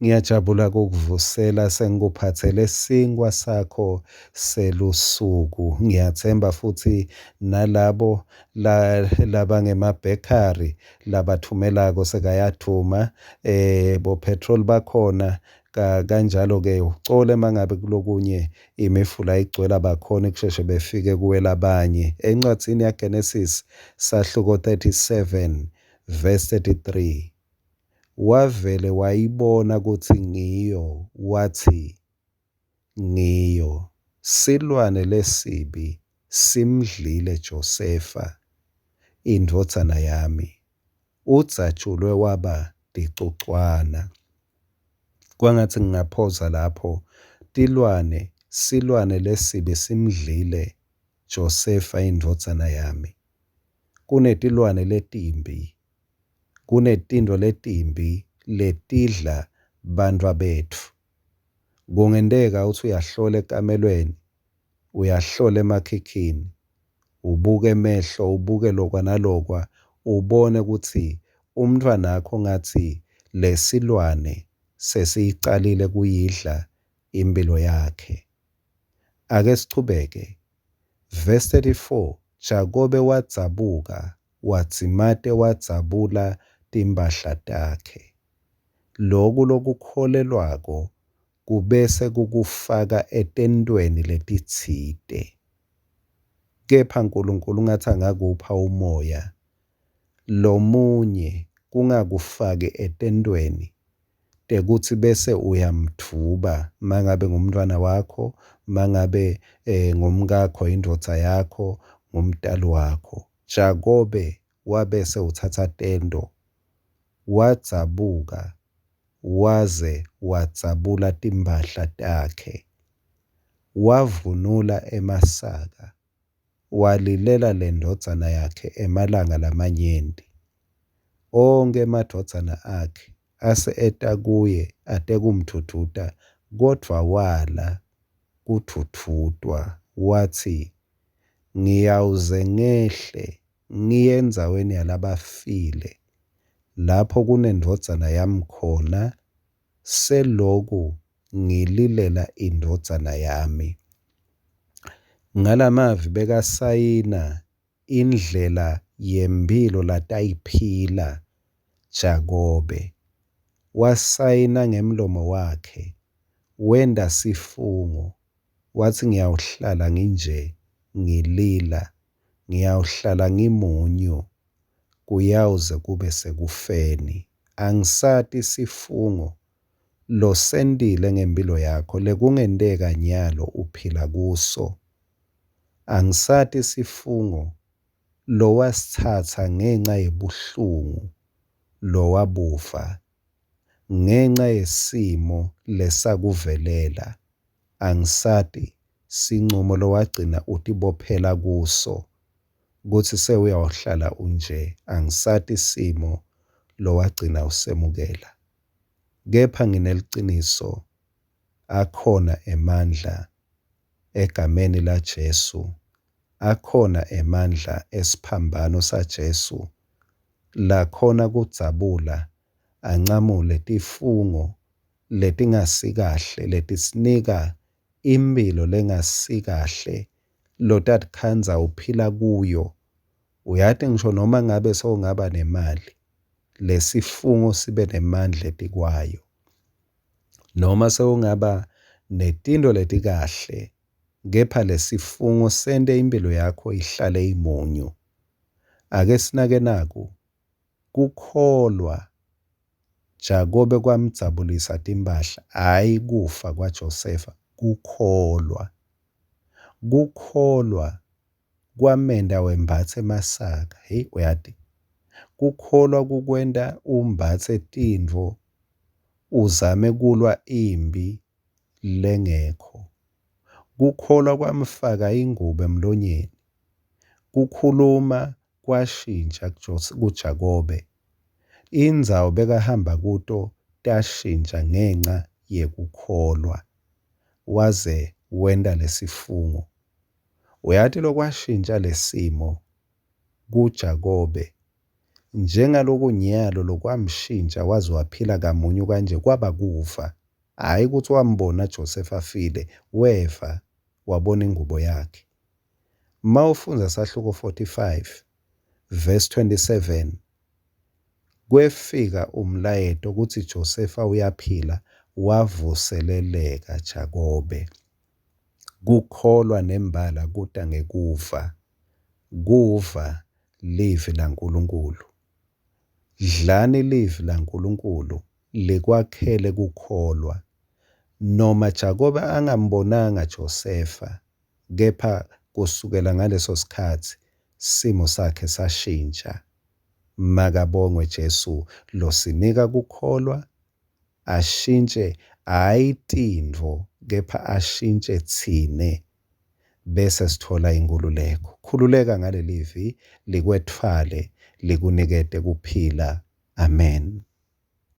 Ngiyajabula kukuvusela sengikuphatsele sinkwa sakho selusuku. Ngiyatsemba futsi nalabo labangemabhekhari labathumelako sekayadvuma, bo-petrol bakhona kanjalo-ke ucole uma ngabe kulokunye imifula igcwele abakhoni kusheshe befike kuwe labanye. Encwadzini yaGenesis sahluko 37 verse 33 wavele wayibona kutsi ngiyo, watsi ngiyo. Silwane lesibi simdlile Josefa, indvodzana yami, udzatjulwe waba ticucwana. Kwangatsi ngingaphosa lapho. Tilwane, silwane lesibi simdlile Josefa indvodzana yami. Kunetilwane letimbi, kunetintfo letimbi letidla bantfwabetfu. Kungenteka utsi uyahlola ekamelweni, uyahlola emakhikhini, ubuke emehlo, ubuke lokwa nalokwa, ubone kutsi umntfwanakho ngatsi lesilwane sesiyicalile kuyidla imphilo yakhe. Ake sichubeke. Verse 34, Jakobe wadzabuka wadzimate wadzabula timphahla takhe. Loku lokukholelwako kubese kukufaka etentweni letitsite. Kepha Nkulunkulu ungatsi angakupha umoya lomunye kungakufaki etentweni tekutsi bese uyamdvuba mangabe ngumntfwana wakho, mangabe ngumkakho, indvodza yakho, ngumtali wakho. Jakobe wabese utsatsa tento wadzabuka waze wadzabula timphahla takhe, wavunula emasaka, walilela lendvodzana yakhe emalanga lamanyenti. Onkhe emadvodzana akhe ase eta kuye atekumdvudvuta, kodvwa wala kudvudvutwa, watsi, Ngiyawuze ngehle ngiye endzaweni yalabafile, lapho kunendvodzana yami khona, seloku ngililela indvodzana yami. Ngalamavi bekasayina indlela yemphilo latayiphila Jakobe. Wasayina ngemlomo wakhe, wenta sifungo, watsi ngiyawuhlala nginje, ngilila, ngiyawuhlala ngimunyu kuyawuze kube sekufeni. Angisati sifungo losentile ngemphilo yakho lekungenteka nyalo uphila kuso. Angisati sifungo lowasitsatsa ngenca yebuhlungu lowabuva, ngenca yesimo lesakuvelela. Angisati sincumo lowagcina utibophela kuso kutsi sewuyawuhlala unje. Angisati simo lowagcina usemukela. Kepha ngineliciniso akhona emandla egameni laJesu, akhona emandla esiphambano saJesu lakhona kudzabula ancamule tifungo letingasikahle letisinika imphilo lengasikahle lotatikhandza uphila kuyo. Uyati ngisho noma ngabe sewungaba nemali, lesifungo sibe nemandla etikwayo. Noma sewungaba netintfo letikahle, kepha lesifungo sente imphilo yakho ihlale imunyu. Ake sinake naku, kukholwa Jakobe kwamdzabulisa timphahla, hhayi kufa kwaJosefa, kukholwa. Kukholwa kwamenta wembatsa emasaka. Hheyi uyati, kukholwa kukwenta umbatse tintfo uzame kulwa imphi lengekho. Kukholwa kwamfaka ingubo emlonyeni. Kukhuluma kwashintja kuJakobe. Indzawo bekahamba kuto tashintja ngenca yekukholwa. Waze wenta lesifungo. Uyati lokwashintja lesimo kuJakobe. Njengaloku nyalo lokwamshintja waze waphila kamunyu kanje kwaba kuva. Hhayi kutsi wambona Josefa afile, weva wabona ingubo yakhe. Mawufundza sahluko 45 verse 27 kwefika umlayeto kutsi Josefa uyaphila, wavuseleleka Jakobe. Kukholwa nembala kuta ngekuva, kuva livi laNkulunkulu. Dlani livi laNkulunkulu likwakhele kukholwa. Noma Jakobe angambonanga Josefa, kepha kusukela ngaleso sikhatsi simo sakhe sashintsha. Makabongwe Jesu losinika kukholwa, ashintje hhayi tintfo kepha ashintje tsine bese sithola inkhululeko. Khululeka ngalelivi likwetfwale likunikete kuphila. Amen.